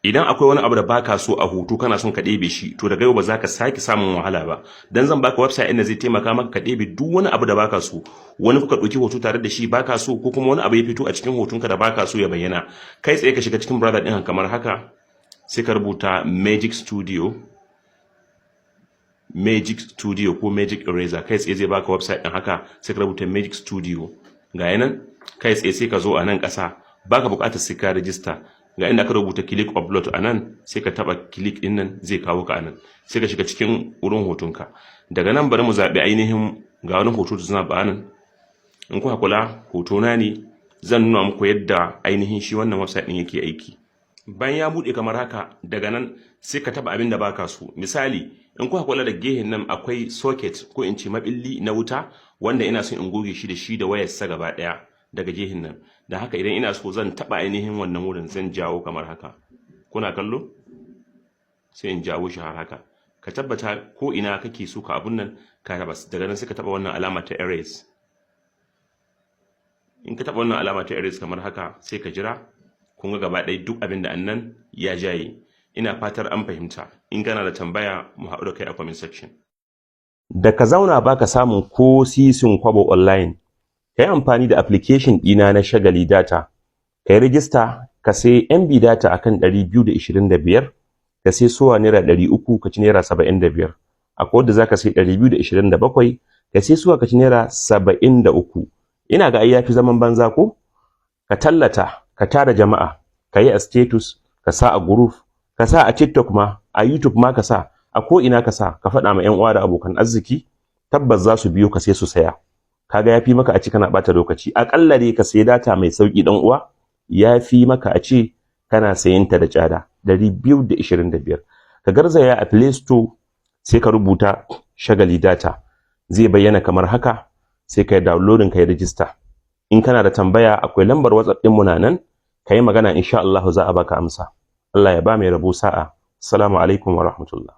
Idan akwai wani abu da baka so a hoto, kana son ka ɗebe shi, to daga yau ba za ka sake samun wahala ba, dan zan baka website inda zai taimaka maka ka ɗebe duk wani abu da baka so. Wani kuka ɗauki hoto tare da shi baka so, ko kuma wani abu ya fito a cikin hotonka da baka so ya bayyana. Kai tsaye ka shiga cikin browser ɗin kamar haka, sai ka rubuta Magic Studio, Magic Studio ko Magic Eraser. Kai tsaye zai baka website ɗin haka. Sai ka rubuta Magic Studio, ga nan. Kai tsaye sai ka zo a nan ƙasa, baka buƙatar sai ka register. Ga inda aka rubuta "click upload" a nan, sai ka taba click din nan, zai kawo ka anan. Sai ka shiga cikin wurin hotonka. Daga nan bari mu zaɓi ainihin, ga wani hoto da suna ba nan. In kuka kula, hoto na ne. Zan nuna muku yadda ainihin shi wannan website din yake aiki. Bayan ya buɗe kamar haka, daga nan sai ka taba abin da baka so. Misali, in kuka kula da gehen nan, akwai socket, ko in ce mabilli na wuta, wanda ina son in goge shi da shi da wayarsa gaba ɗaya daga gehen nan. Da haka idan ina so, zan taba ainihin wannan wurin, zan jawo kamar haka. Kuna kallo? Sai in jawo shi har haka. Ka tabbata ko ina kake so ka abun nan ka taba. Daga nan sai ka taba wannan alama ta erase. In ka taba wannan alama ta erase kamar haka, sai ka jira. Kun ga gaba ɗaya duk abin da annan ya jaye. Ina fatar an fahimta. In kana da tambaya, mu haɗu da kai a comment section. Da ka zauna baka samun ko sisin kwabo online, ka yi amfani da application ɗina na Shagali Data, ka yi rijista, ka sai MB data akan 225, ka sai suwa naira 300, ka ci naira 75. Akwai wadda za ka sai 227, ka sai suwa, ka ci naira 73. Ina ga ai yafi zaman banza. Ko ka tallata, ka tara jama'a, ka yi a status, ka sa a group, ka sa a TikTok ma, a YouTube ma, ka sa a ko ina, ka sa, ka faɗa ma 'yan uwa da abokan arziki, tabbas za su biyo ka sai su saya. Kaga yafi maka a ci kana bata lokaci. Akalla dai ka sayi data mai sauki, dan uwa, yafi maka a ce kana sayen ta da tsada. 225. Ka garzaya a Play Store, sai ka rubuta Shagali Data, zai bayyana kamar haka. Sai ka yi downloading, ka yi register. In kana da tambaya, akwai lambar WhatsApp ɗin mu na nan, ka yi magana, insha Allah za a baka amsa. Allah ya ba mai rabo sa'a. Assalamu alaikum wa rahmatullah.